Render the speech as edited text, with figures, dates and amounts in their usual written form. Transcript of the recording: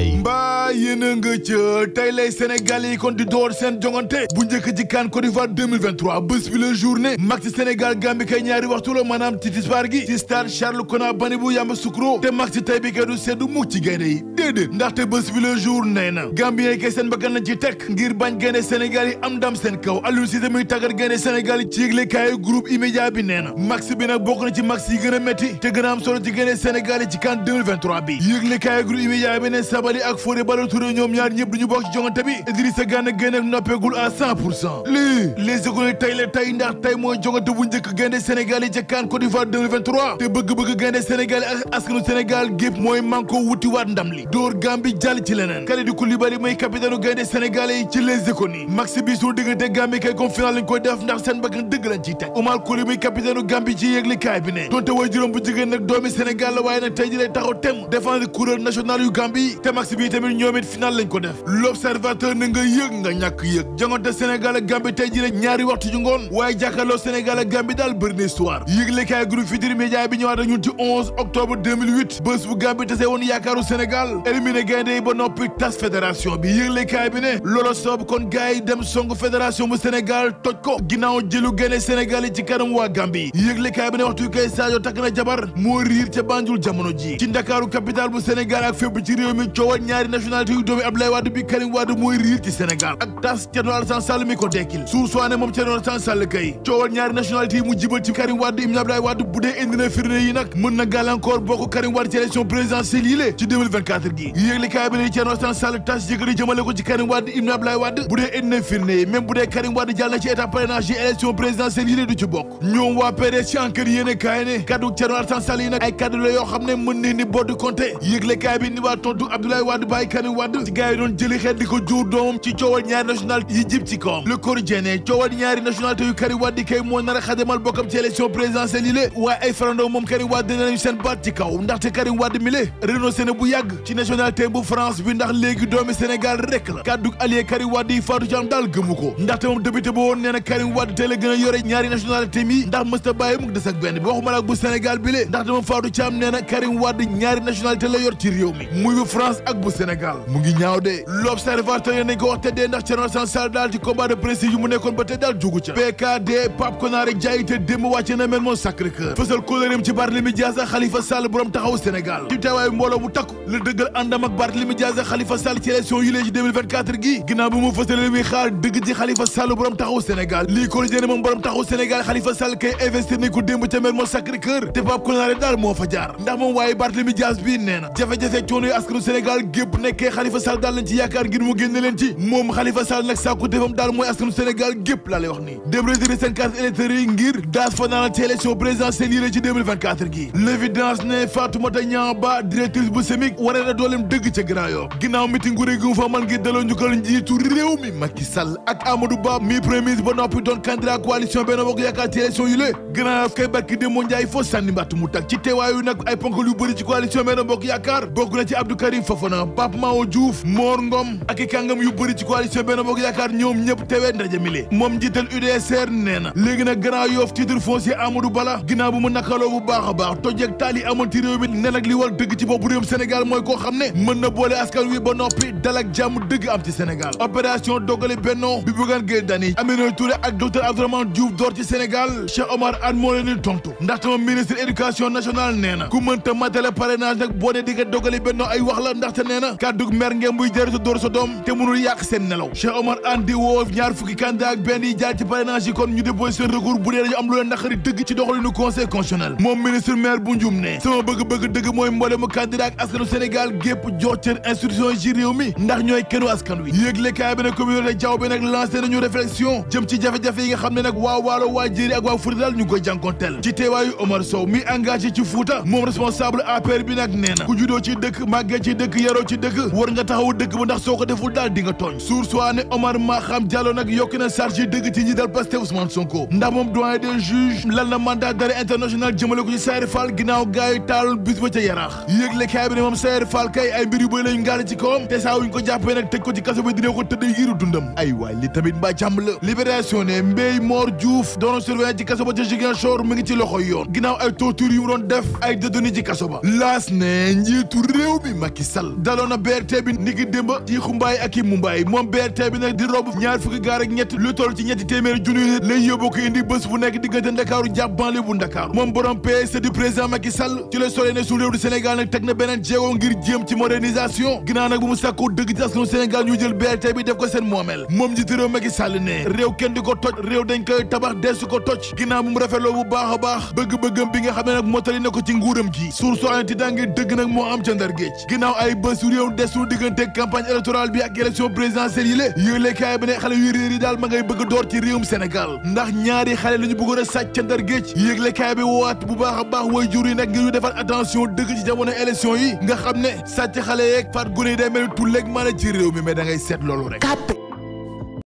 yi. mbaa yéen a nga ca tey lay Sénégal yi kon di door seen jongante bu njëkk ci CAN Côte d'Ivoire 2023 bés bi la journée match Sénégal Gambie kay ñaari waxtu la maanaam ci tisbaar gi ci stade Charles Konan Banibou Yamoussoukro te match tey bi kay du seddu mukk ci gaynde yi déedéet ndaxte bés bi la jour nee na Gambien yi kay seen bakkan lañ ci teg ngir bañ gaynde Sénégal yi am ndam seen kaw Aliou Cissé muy tàggat gaynde Sénégal yi ci yëglekaayu groupe immédiat bi nee na match bi nag bokk na ci match yi gën a métti te gën a am solo ci gaynde Sénégal yi ci CAN 2023 bi yëglekaayu groupe immédiat bi ne Sabaly ak Fodé Ballo-Touré ñoom ñaar ñëpp duñu bokk ci jongante bi Idrissa Gana Gueye nag noppeegul à 100% lii les écoles tey la tey ndax tey mooy jongante bu njëkk gaynde Sénégal yi ca CAN Côte d'Ivoire 2023 te bëgg-bëgg gaynde Sénégal yi ak askanu Sénégal gépp mooy manko wuti waat ndam li dóor Gambie jàll ci leneen Kalidou Koulibaly mooy capitaine gaynde Sénégal yi ci les écoles yi max bi su diggante Gambie kay comme final lañ koy def ndax seen bakkan dëgg lañ ciy teg Oumar Kouli muy capitaine Gambie ci yéegli kaay bi ne donte way juróom bu jigéen nag doomi Sénégal la waaye nag tey ji lay taxaw tem défendre couleur nationale yu Gambie te max bi tamit ñoom it final lañ ko def l'observateur ne nga yëg nga ñàkk yëg jongante Sénégal ak Gambie tey ji la ñaari waxtu ju ngoon waaye jàkkaarloo Sénégal ak Gambie daal bëri na histoire yéegli kaay groupe Futurs Médias bi ñëwaat ak ñun ci 11 octobre 2008 bés bu Gambie tase woon yaakaaru Sénégal éliminé gaynde yi ba noppi tas fédération bi yéegli kaay bi ne loolu soob kon gars yi dem song fédération bu Sénégal toj ko ginnaaw jëlu gaynde Sénégal yi ci kanam waa Gambie yéegli kaay bi ne waxtu kay Sadio takk na jabar moo riir ca Banjul jamono ji ci Ndakaaru capitale bu Sénégal ak fépp ci réew mi coowal ñaari nationalité yu doomi Abdoulaye Wade bi Karim Wade mooy riir ci Sénégal ak tas Thierno Alassane Sall mi ko dekkil suusuwaane moom Thierno Alassane Sall kay coowal ñaari nationalité yi mu jibal ci Karim Wade Ibn Abdoulaye Wade bu dee indi na firnde yi nag mën na gàllankoor bokk Karim Wade ci élection présidentielle yi lée ci 2024 gi yéegli kaay bi ne Thierno Alassane Sall tas yëkkati jëmale ko ci Karim Wade Ibn Abdoulaye Wade bu dee indi na firnde yi même bu dee Karim Wade jàll na ci état parrainage yi élection présidentielle yi lée du ci bokk ñoom waa PDS ci enquête yéene kaay ne kaddu Thierno Alassane Sall yi nag ay kaddu la yoo xam ne mën nañ ni boddu compté yéegle kaay bi ni waa tontu Abdoulaye Wade bàyyi Karim Wade ci gars yi doon jëli xeet di ko jur doomam ci coowal ñaari nationalité yi jib ci kawam Le Quotidien ne coowal ñaari nationalité yu Karim Wade di kay moo nar a xajamal bokkam ci élection présidentielle yi lée waaye ay farandoo moom Karim Wade dinañu seen baat ci kaw ndaxte Karim Wade mi lée renoncé na bu yàgg ci nationalité bu France bi ndax léegi doomi Sénégal rek la kaddu allié Karim Wade yi Fatou Thiam daal gëmu ko ndaxte moom député ba woon nee na Karim Wade tey la gën a yore ñaari nationalité mi ndax mësta bàyyi mukk des ak benn bi waxuma la bu Sénégal bi lée ndax dama Fatou Thiam nee na Karim Wade ñaari nationalité la yor ci réew mi muy bu France ak bu Sénégal mu ngi ñaaw de l'observateur yéen nañ ko wax te dee ndax Thierno Alassane Sall daal ci combat de prestige yu mu nekkoon ba tey daal jugu ca PKD Pape Konaré Ndiaye te démb wàcce na mel moom Sacré-Cœur fësal kóllëreem ci Barthélémy Dias ak Khalifa Sall borom taxawu Sénégal ci teewaayu mbooloo bu takku la dëggal àndam ak Barthélémy Dias ak Khalifa Sall ci élection yi lée ci 2024 gi ginnaaw bi mu fësale muy xaar dëgg ci Khalifa Sall borom taxawu Sénégal lii ko jëne moom borom taxawu Sénégal Khalifa Sall kay investir nañ ko démb ca mel moom Sacré-Cœur te Pape Konaré daal moo fa jaar ndax moom waaye Barthélémy Dias bii nee na jafe-jafe coono yu askanu Sénégal gépp nekkee Khalifa Sall daal lañ ci yaakaar ngir mu génne leen ci moom Khalifa Sall nag sàkku defam daal mooy askanu Sénégal gépp laa lay wax nii dem retiré seen carte électeur yi ngir daas fa naanal ci élection présidentielle yi la ci 2024 gi l'évidence ne Fatoumata Niang Ba directrice bu SEMIC waree na dooleem dëgg ca Grand Yoff ginnaaw meeting gu réegi mu fa man ngir daloo njukkal njiitu réew mi Macky Sall ak Amadou Ba mi premier ministre ba noppi doon candidat coalition Benno Bokk Yaakaar ci élection yi la Grand Yoff kay barki Demba Ndiaye foo sànni mbatt mu tag ci teewaayu nag ay ponkal yu bëri ci coalition Benno Bokk Yaakaar bokk na ci Abdou Karim Fofana Pape Mao Diouf Mor Ngom ak i kàngam yu bëri ci coalition Benno Bokk Yaakaar ñoom ñëpp teewee ndaje mi le moom njiital UDSR nee na léegi nag Grand Yoff titre foncier Amadou Bala ginnaaw bu mu nakaloo bu baax a baax toj ak taal yi amoon ci réew mi ne nag li war dëgg ci bopp réewum Sénégal mooy koo xam ne mën na boole askan wi ba noppi dal ak jàmm dëgg am ci Sénégal opération dogali Benno bi Bougane Gueye Dany Aminata Touré ak docteur Abdourahmane Diouf door ci Sénégal Cheikh Omar Anne moo leen di tontu ndaxte moom ministre éducation nationale nee na ku mënta matale parrainage nag boo ne di nga dogali Benno ay wax la ndaxte nee na kàddug mer ngeen buy jëriñ sa door sa doom te mënul yàq seen nelaw Cheikh Omar Anne di woo ñaar fukki candidat ak benn yi jaar ci parrainage yi kon ñu déposé seen recours bu dee dañu am lu leen naqari dëgg ci doxalinu conseil constitutionnel moom ministre maire bu Ndioum ne sama bëgg-bëgg dëgg mooy mboolemu candidat ak askanu Sénégal gépp jox cër institution yi ci réew mi ndax ñooy kennu askan wi yëglekaay bi ne communauté jaww bi nag lancé nañu réflexion jëm ci jafe-jafe yi nga xam ne nag waa Waalo waa Jéeri ak waa Fuuta daal ñu ngi koy jànkonteel ci teewaayu Omar Sow mi engagé ci Fuuta moom responsable APR bi nag nee na ku juddoo ci dëkk màggee ci dëkk yaroo ci dëkk war nga taxawu dëkk ba ndax soo ko deful daal di nga tooñ source ne Omar Maham Diallo nag yokk na charge dëgg ci njiital Pastef Ousmane Sonko ndax moom doyen des juges lan la mandat d'arrêt international jëmale ko ci Sayer Fall ginnaaw gaay yi taal bis ba ca Yaraax yëglekaay bi ne moom Sayer Fall kay ay mbir yu bëri lañu ngaale ci kawam te saa wuñ ko jàppee nag tëj ko ci kaso bi dina ko tëdd yiiru dundam ay waay li tamit mbaa jàmm la libération ne Mbey Mor Diouf doon surveillant ci kaso ba ca Ziguinchor mu ngi ci loxoy yoon ginnaaw ay torture yu mu doon def ay détenu ci kaso ba laas ne njiitu réew mi Macky Sall daloon na beeg BRT bi niki démba ci xumbaay ak i mumbaay moom BRT bi nag di rob ñaar fukki gaar ak ñett lu toll ci ñetti téeméeri junni lay yóbbu ko indi bés bu nekk diggante Ndakaaru jàpp banlieue bu Ndakaaru moom borom PS di président Macky Sall ci la solee ne su réew du Sénégal nag teg na beneen jéego ngir jéem ci modernisation ginnaaw nag bu mu sàkkoo dëgg ci askanu Sénégal ñu jël BRT bi def ko seen moomeel moom njiitu réew Macky Sall ne réew kenn di ko toj réew dañ koy tabax deesu ko toj ginnaaw bu mu rafetloo bu baax a baax bëgg-bëggam bi nga xam ne nag mottali na ko ci nguuram gi suur soo anti dange dëgg nag moo am ca Ndar Géej ginnaaw ay bés réew desul diggante campagne électorale bi ak élection présidentielle yi lé yëglekaay bi ne xale yu réer yi daal ma ngay bëgg door ci réewum Sénégal ndax ñaari xale la ñu bëggoon a sàcc ca Ndar Géej yëglekaay bi waat bu baax a baax way jur yi nag ngir ñu defal attention dëgg ci jamono élection yi nga xam ne sàcc xale yeeg faat gune yi day mel ni tulleeg maa la ci réew mi mais da ngay seet loolu rek